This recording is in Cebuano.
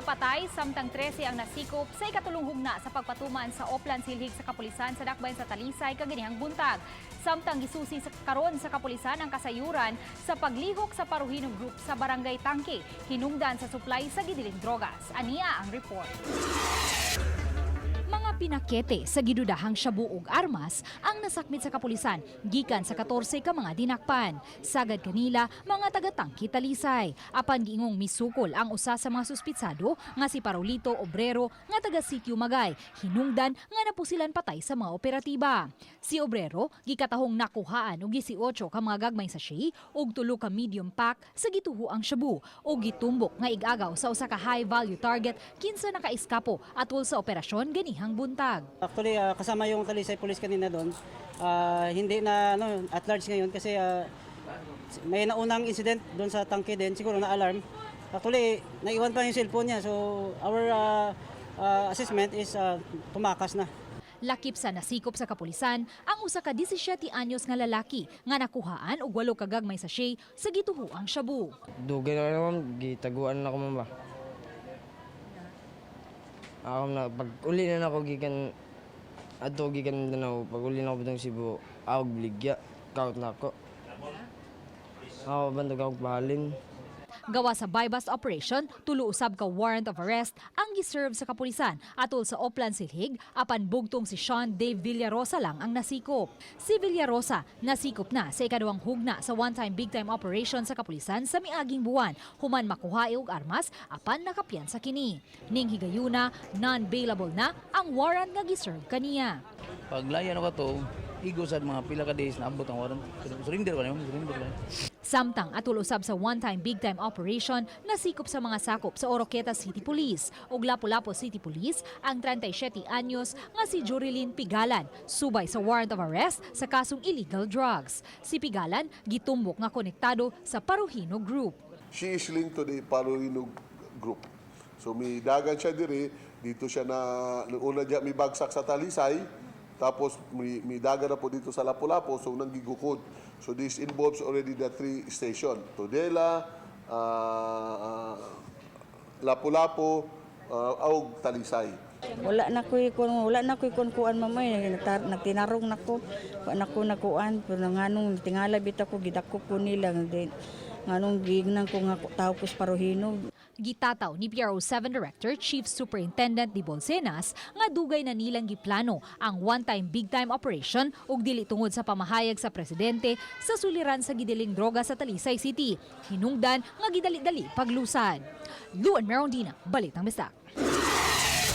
Patay, samtang 13 ang nasikop sa ikatulong hugna sa pagpatuman sa Oplan Silhig sa kapulisan sa dakbayan sa Talisay kaganihang buntag. Samtang gisusi sa karon sa kapulisan ang kasayuran sa paglihok sa Parojinog Group sa Barangay Tangke, hinungdan sa supply sa gidiling drogas. Ania ang report. Mga pinakete sa gidudahang shabu ug armas ang nasakmit sa kapulisan gikan sa 14 ka mga dinakpan. Sagad kanila mga taga-Tangke, Talisay. Apan giingong misukol ang usa sa mga suspitsado nga si Parolito Obrero nga taga Sitio Magay, hinungdan nga napusilan patay sa mga operatiba. Si Obrero gikatahong nakuhaan og 18 ka mga gagmay sachet ug 3 ka medium pack sa gituhoang shabu ug gitumbok nga igagaw sa usa ka high value target kinsa nakaiskapo atol sa operasyon ganihang buntag. Actually, kasama yung Talisay Police kanina doon. Hindi na ano, at large ngayon kasi may naunang incident doon sa Tangke din, siguro na alarm. Actually, naiwan pa yung cellphone niya. So, our assessment is tumakas na. Lakip sa nasikop sa kapulisan ang usa ka 17 anyos nga lalaki nga nakuhaan og 8 ka gagmay sachet sa gituhoang shabu. Dugay na naman, gitaguan na ako, ma'am ba. Ako na, pag uli na ako gikan, adto gikan Mindanao, pag uli na ako dong Cebu, ako bligya, kaut na ako. Ako bantog ako bahalin. Gawa sa buy-bust operation, 3 usab ka warrant of arrest ang giserve sa kapulisan atol sa Oplan Silhig, apan bugtong si Sean Dave Villarosa lang ang nasikop. Si Villarosa nasikop na sa ikaduhang hugna sa one-time big-time operation sa kapulisan sa miaging buwan human makuha og armas, apan nakapiyansa kini. Ning higayuna, non-bailable na ang warrant nga giserve kaniya. Paglaya no kato, igo sa mga pila ka days naabot ang warrant. Surrender ba nimo? Surrender ba? Samtang atol usab sa one-time big-time operation, nasikop sa mga sakop sa Oroquieta City Police ug Lapu-Lapu City Police ang 37 anyos nga si Jurilyn Pigalan subay sa warrant of arrest sa kasong illegal drugs. Si Pigalan gitumbok nga konektado sa Parojinog Group. She is linked to the Parojinog Group. So may dagan siya diri, dito siya na una diya may bagsak sa Talisay, tapos may dagan na po dito sa Lapu-Lapu, so nanggigukod. So this involves already the three station, Tudela, Lapu-Lapu, ug Talisay. Wala na ko'y kun kuan, mamay, nagtinarong nako. Wala na ko nakuan, pero nganong tingala bitaw ko, gidako ko nila din. Nganong giingnan ko nga tao ko sa Parojinog. Gitataw ni PRO 7 Director Chief Superintendent Di Bolsenas nga dugay na nilang giplano ang one-time big-time operation ug dili tungod sa pamahayag sa presidente sa suliran sa gidiling droga sa Talisay City. Hinungdan nga gidali-dali paglusad. Luan Merondina, Balitang Bisdak.